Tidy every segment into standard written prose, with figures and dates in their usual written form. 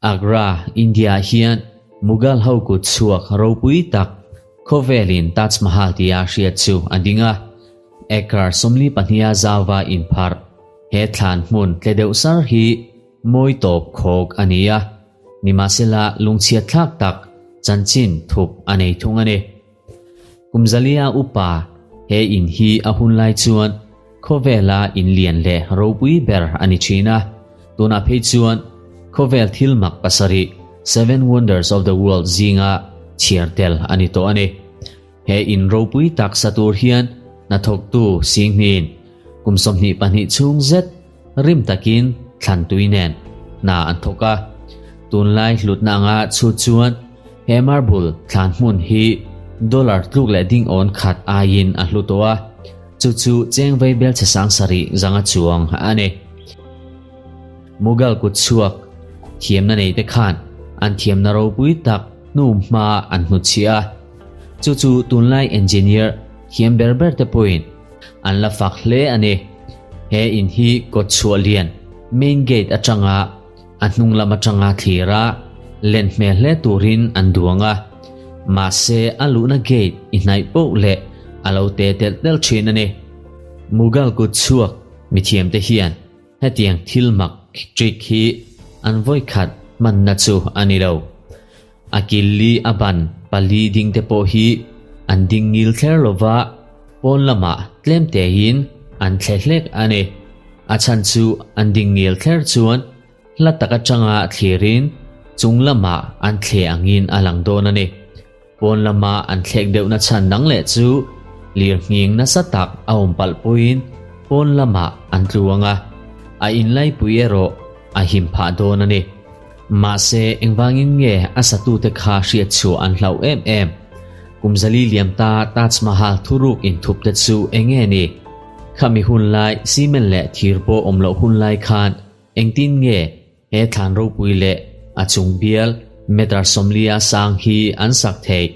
Agra, India hian Mughal ho kut chhuak ropui tak khawvelin Taj Mahal tia hriat chu a ding a. Acre 42a zauva inpharh he thlan hmun tle deuh sar hi mawi tawp khawk a ni a, nimahsela lungchhiat thlak tak chanchin thup a nei thung a ni. Kum zalia upa he in hi a hun lai chuan khawvela in lian leh ropui ber a ni thin a, tunah phei chuan khawvel thil mak pasarih, Seven Wonders of the World, zinga chhiar tel a ni tawh a ni. He in ropui tak sa tur hian hnathawktu Singhnin kum 22 chhung zet rim takin thlan tui nen hna an thawk a. Tunlai hlutna anga chhut chuan he marble thlan hmun hi dollar tluk leh ding awn khat aiin a hlu tawh a, chu chu cheng vei bel chhe sang sarih zanga chuang a ni. Mughal kut chhuak thiamna nei te khan an thiamna ropui tak hnu hma an hnutchhiah a, chu chu tunlai engineer thiam ber ber te pawhin an la fak hle a ni. He in hi kawt chhuah lian main gate atanga a hnung lam atanga thlir a, len hmel hle turin an duang a. Mahse a luhna gate i hnaih poh leh a lo te telh telh thin a ni. Mughal kut chhuak mithiamte hian Hetiang thil mak trick hi an vawikhat hmanna chu a ni lo. A killi a ban pali ding te pawh hi an ding ngil thler lova, pawn lamah tlem tein an thle hlek a ni. A chhan chu an ding ngil thler chuan hla tak atanga thlirin chung lamah an thle angin a lang dawn a ni. Pawn lama an thlek deuhna chhan dang leh chu lir nghing nasa tak a awm palh pawhin pawn lamah an tlu ang a, a inlaipui erawh a him phah dawn a ni. Mahse, engvangin nge a satute kha hriat chhuah an hlauh em em? Kum zali liam ta Taj Mahal thuruk inthup te chu eng nge ni? Khami hun lai cement leh thir pawh awm loh hun lai khan engtin nge He thlan ropui leh a chung bial meter 40 a sang hi an sak theih.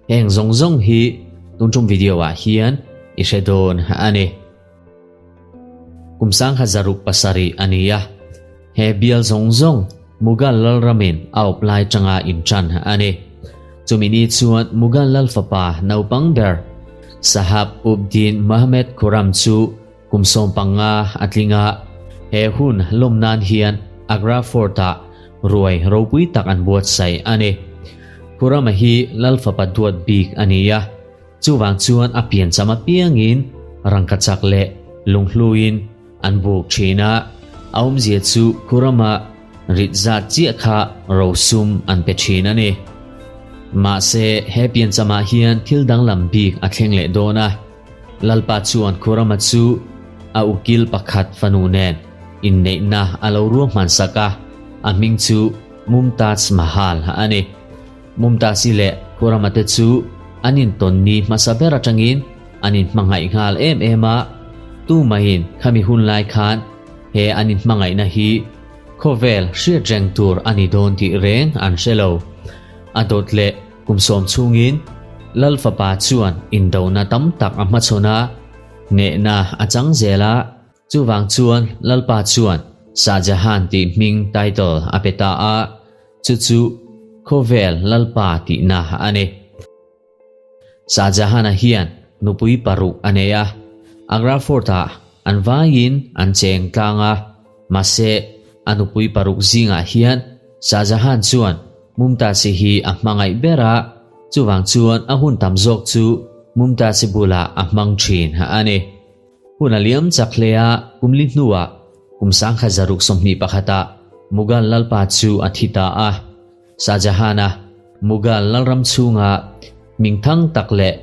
Heng zawng zawng hi tun tum video ah hian i hre dawn a ni. Kum 1607 a ni a, he bial zawng zawng Mughal lalramin a awp lai tanga intan a ni. Chumi ni chuan Mughal lal fapa naupang ber Sahab ud-Din Muhammad Khurram chu Kum 15 a tling a, he hun lawm nan hian Agra Fort-ah ruai ropui tak an buatsaih a ni. Khurama hi Lal fapa duat bik a ni a, chuvang chuan a piancham apiangin rangkachak leh lunghluin an buk thin a, a awmzia chu Khurama rit zat chiah kha rosum an pe thin a ni. Mahse, he pianchamah hian thil danglam bik a thleng leh dawn a. Lalpa chuan Khurama chu a ukil pakhat fanu nen inneihna a lo ruahman sak a, a hming chu Mumtaz Mahal a ni. Mumtaz-i leh Khurama te chu an intawn ni hmasa ber atangin an inhmangaih nghal em em a, tumahin khami hun lai khan he an inhmangaihna hi khawvel hriat reng tur a ni dawn tih reng an hre lo. A dawt leh Kum 10 chhungin Lal fapa chuan indona tam tak a hmachhawn a, hnehna a chang zel a, chuvang chuan Lalpa chuan Shah Jahan tih hming title a pe ta a, chu chu Khawvel Lalpa tihna a ni. Shah Jahan-a hian nupui paruk a nei a, Agra Fort-ah an vaiin an cheng tlang a, mahse a nupui paruk zingah hian Shah Jahan chuan Mumtaz-i hi a hmangaih ber a, chuvang chuan a hun tam zawk chu Mumtaz-i bulah a hmang thin a ni. Hun a liam chak hle a, kum li hnuah kum 1621ah Mughal lalpa chu a thi ta a. Shah Jahan-a Mughal lalram chhunga hmingthang tak leh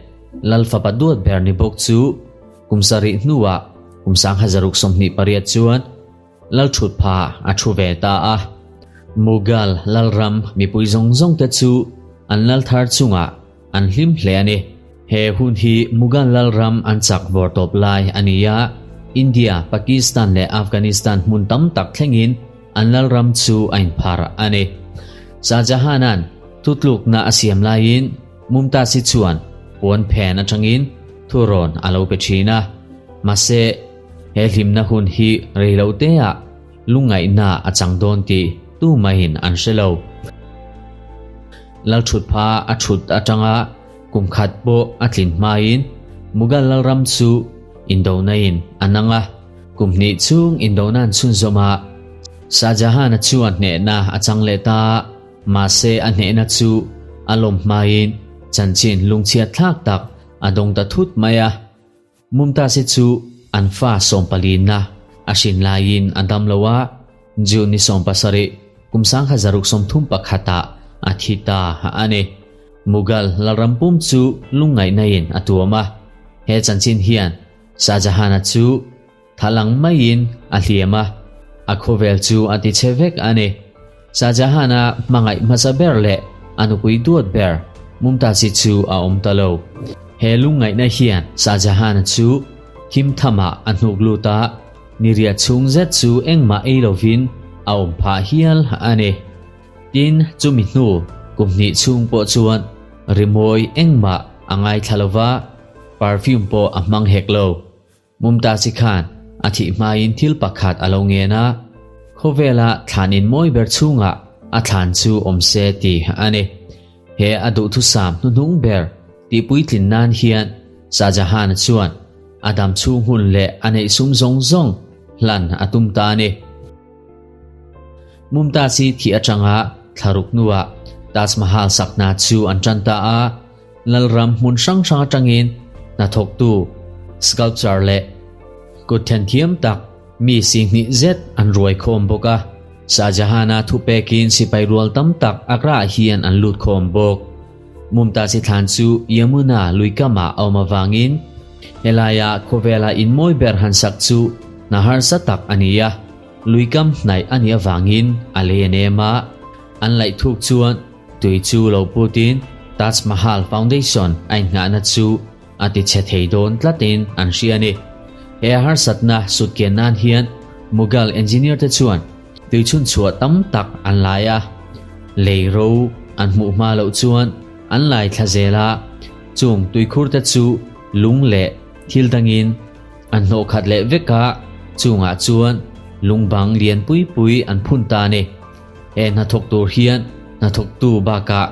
lal fapa duat ber ni bawk chu kum 7 hnuah kum 1628 chuan Lalthutpha a thu ve ta a. Mughal lalram mipui zawng zawng te chu an lal thar chungah an hlim hle a ni. He hun hi Mughal lalram an chak vawr tawp lai a ni a, India, Pakistan leh Afghanistan hmun tam tak thlengin an lalram chu a inphar a ni. Shah Jahan-a'n thutlukna a siam laiin Mumtaz-i chuan puan phen atangin thurawn a lo pe thin a, mahse, He hlimna hun hi rei lo te ah lungngaihna a chang dawn tih tumahin an hre lo. Lalthutpha a thut atanga kum khat pawh a tlin hmain Mughal lalram chu indonain a nang a, kum hnih chhung indona an chhunzawm a, Shah Jahan-a chuan hnehna a chang leh ta a, mahse a hnehna chu a lawm hmain chanchin lungchhiat thlak tak a dawng ta thut mai a. Mumtaz-i chu an fa sawmpalina a hrin laiin a dam lo a, June ni 70, kum 1631-ah a thi ta a ni. Mughal lalram pum chu lungngaihnain a tuam a, he chanchin hian Shah Jahan-a chu thalang maiin a hliam a, a khawvel chu a ti chhe vek a ni. Shah Jahan-a hmangaih hmasa ber leh a nupui duat ber Mumtaz-i chu a awm ta lo. He lungngaihna hian Shah Jahan-a chu thim thamah a hnuk lut a, niriat chhung zet chu engmah ei lovin a awm phah hial a ni. Tin, chumi hnu kum hnih chhung pawh chuan rimawi engmah a ngaithla lo va, perfume pawh a hmang hek lo. Mumtaz-i khan a thih hmain thil pakhat a lo ngen a, khawvela thlan in mawi ber chhungah a thlan chu awm se ti a ni. He a duhthusam hnuhnung ber tihpuitlin nan hian Shah Jahan-a chuan a dam chhung hun leh a neih sum zawng zawng hlan a tum ta a ni. Mumtaz-i thih atanga thlaruk hnuah Taj Mahal sakna chu an tan ta a, Lalram hmun hrang hrang atangin hnathawktu, sculpture leh kut thenthiam tak mi singhnih zet an ruai khawm bawk a. Shah Jahan-a thupekin sipai rual tam tak Agra-ah hian an lut khawm bawk. Mumtaz-i thlan chu Yamuna lui kamah a awm avangin helaia khawvela in mawi ber han sak chu hna harsa tak a ni a, lui kam hnaih a nih avangin a lei a nem a, an laih thuk chuan Tui chu lo putin Taj Mahal Foundation a inngahna chu a ti chhe thei dawn tlatin an hria a ni. He harsatna sutkian nan hian Mughal engineer te chuan tui chhunchhuah tam tak an lai a, lei ro an hmuh hma loh chuan an lai thla zel a, chung tuikhur te chu lung leh thil dangin an hnawh khat leh vek a, chungah chuan lung bang lian pui pui an phun ta a ni. He hnathawk tur hian hnathawktu bakah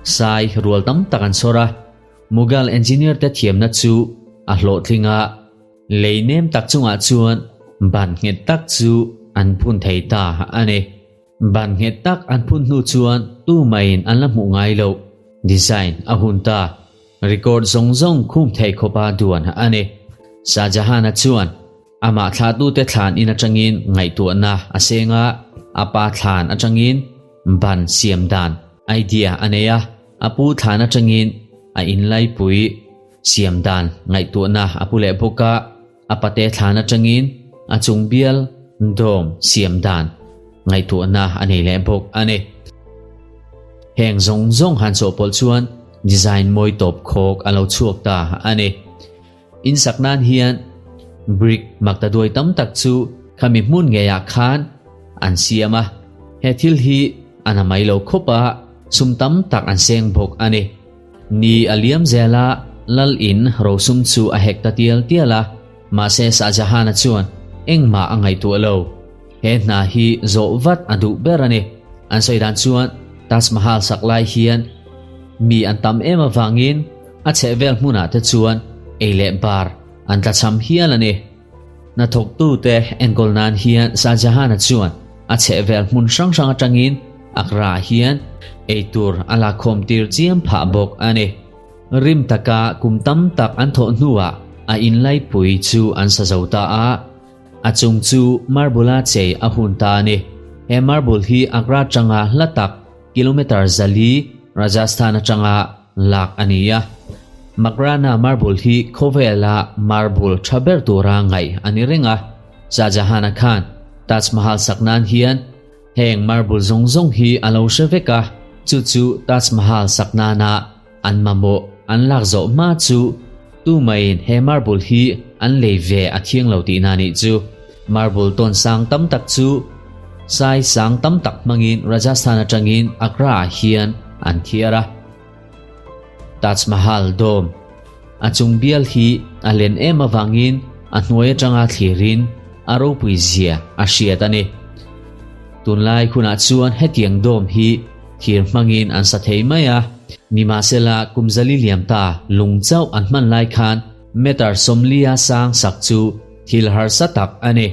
sai rual tam tak an sawr a, Mughal engineer te thiamna chu a hlawhtling a, lei nem tak chungah chuan ban nghet tak chu an phun thei ta a ni. Ban nghet tak an phun hnu chuan tumaiin an la hmuh ngai loh design a hun ta. Record zawng zawng khum thei khawpa duan a ni. Shah Jahan-a chuan Amah thlahtute thlan in atangin ngaihtuahna a seng a, a pa thlan atangin ban siam dan idea a nei a, a pu thlan atangin a inlaipui siam dan ngaihtuahna a pu leh bawk a, a pate thlan atangin a chung bial dome siam dan ngaihtuahna a nei leh bawk a ni. Heng zawng zawng han chawhpawlh chuan design mawi tawp khawk a lo chhuak ta a ni. In sak nan hian brick makta duai tam tak chu khami hmun ngeiah khan an siam a, he thil hi a na mai lo khawp a, sum tam tak an seng bawk a ni. Ni a liam zel a, lal in rosum chu a hek ta tial tial a, mahse Shah Jahan-a chuan engmah a ngaihtuah lo. He hna hi zawh vat a duh ber a ni. An sawi dan chuan Taj Mahal sak lai hian mi an tam em avangin A chhehvel hmunah te chuan ei leh bar an tlachham hial a ni. Hnathawktute enkawl nan hian Shah Jahan-a chuan a chhehvel hmun hrang hrang atangin Agra hian ei tur a lakkhawm tir chiam phah bawk a ni. Rim taka kum tam tak an thawh hnuah a inlaipui chu an sa zo ta a, a chung chu marble-a chei a hun ta a ni. He marble hi Agra atanga hla tak kilometre 400 Rajasthan atanga lak a ni a. Makrana marble hi khawvela marble tha ber tura ngaih a ni reng a. Shah Jahan-a khan Taj Mahal sak nan hian heng marble zawng zawng hi a lo hre vek a, chu chu Taj Mahal sak nana an mamawh an lak zawh hma chu tumaiin he marble hi an lei ve a thiang lo tihna nih chu. Marble tawn sang tam tak chu sai sang tam tak hmangin Rajasthan atangin Agra-ah hian an thiar a. Taj Mahal dome a chung bial hi a len em avangin a hnuai atanga thlirin a ropui zia a hriat a ni. Tunlai hunah chuan hetiang dome hi thir hmangin an sa thei mai a, nimahsela kum zali liam ta lung chauh an hman lai khan meter 40 a sang sak chu thil harsa tak a ni.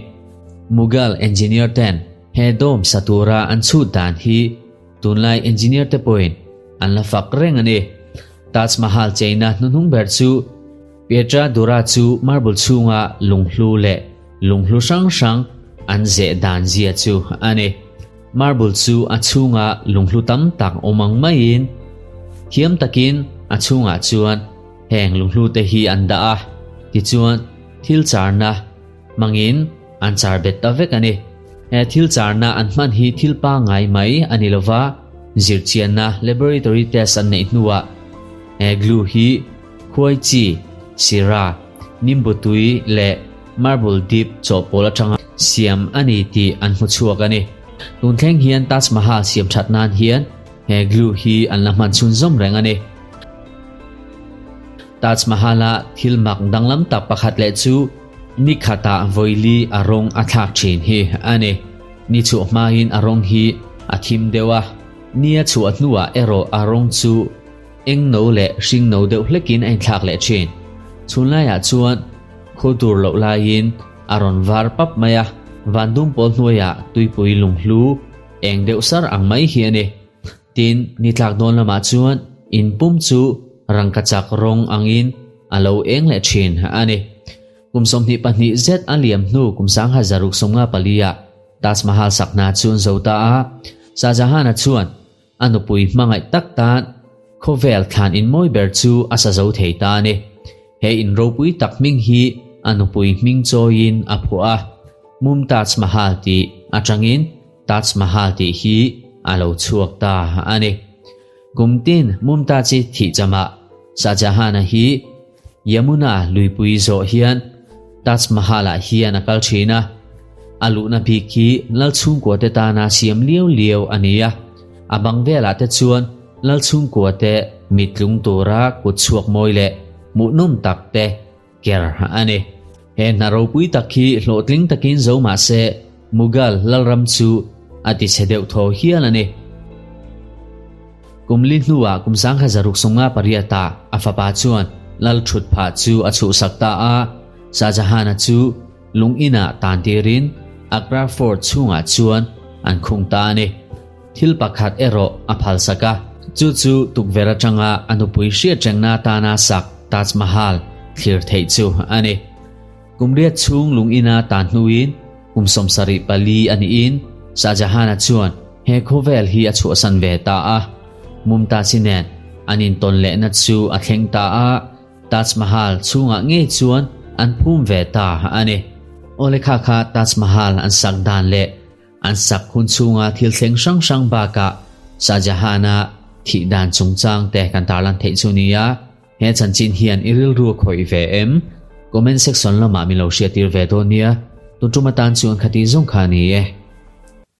Mughal engineer ten he dome sa tura an chhut dan hi tunlai engineer te pawhin an la fak reng a ni. Taj Mahal cheina hnuhnung ber chu Pietra Dura chu marble chhunga lunghlu leh lunghlu hrang hrang an zeh dan zia chu a ni. Marble chu a chhunga lunghlu tam tak awm ang maiin thiam takin a chhungah chuan heng lunghlu te hi an dah a, tichuan thil charna hmangin an char bet ta vek a ni. He thil charna an hman hi thil pangngai mai a ni lova, zirchianna laboratory test an neih hnuah he glue hi khuai chi, sira, nimbu tui leh marble dip chawhpawl atanga siam a ni tih an hmu chhuak a ni. Tun thleng hian Taj Mahal siam that nan hian he glue hi an la hman chhunzawm reng a ni. Taj Mahal-a thil mak danglam tak pakhat leh chu ni khatah vawili a rawng a thlak thin hi a ni. Ni chhuah hmain a rawng hi a thim deuh a, ni a chhuah hnuah erawh a rawng chu eng no leh hring no deuh hlekin a inthlak leh thin. Chhunlaiah chuan khaw dur loh laiin a rawn var pap mai a, van dum pawl hnuaiah tuipui lunghlu eng deuh sar ang mai hi a ni. Tin, ni tlak dawn lamah chuan in pum chu rangkachak rawng angin a lo eng leh thin a ni. Kum 22 zet a liam hnu kum 1654 ah Taj Mahal sak hna chu an zo ta a, Shah Jahan-a chuan a nupui hmangaih tak tan khawvel thlan in mawi ber chu a sa zo thei ta a ni. He in ropui tak hming hi a nupui hming chawiin a phuah a, Mumtaz Mahal tih atangin Taj Mahal tih hi a lo chhuak ta a ni. Kum tin Mumtaz-i thih chamah Shah Jahan-a hi Yamuna luipui zawh hian Taj Mahal-ah hian a kal thin a. A luhna bik hi lal chhungkua te tana siam liau liau a ni a. A bang velah te chuan lal chhungkua te mittlung tura kut chhuak mawi leh hmuhnawm tak te ker a ni. He hna ropui tak hi hlawhtling takin zo mah se Mughal lalram chu a ti chhe deuh thaw hial a ni. Kum li hnuah kum 1658 ah a fapa chuan lal thut phah chu a chhuhsak ta a, Shah Jahan-a chu lung inah tan tirin Agra Fort chhungah chuan an khung ta a ni. Thil pakhat erawh a phalsak a, chu chu tukverh atanga a nupui hriatrengna atana sak Taj Mahal thlir theih chu a ni. Kum riat chhung lung ina tan hnuin kum 74 a niin Shah Jahan-a chuan he khawvel hi a chhuahsan ve ta a. Mumtaz-i nen an intawn lehna chu a thleng ta a, Taj Mahal chhungah ngei chuan an phum ve ta a ni. Awle kha kha Taj Mahal an sak dan leh An sak hun chhunga thil thleng hrang hrang bakah Shah Jahan-a thih dan chungchang te kan tarlan theih chu nia. He chanchin hian i rilru a khawih ve em? Comment section lamah min lo hriattir ve dawn nia. Tun tum atan chuan khati zawng kha a ni e.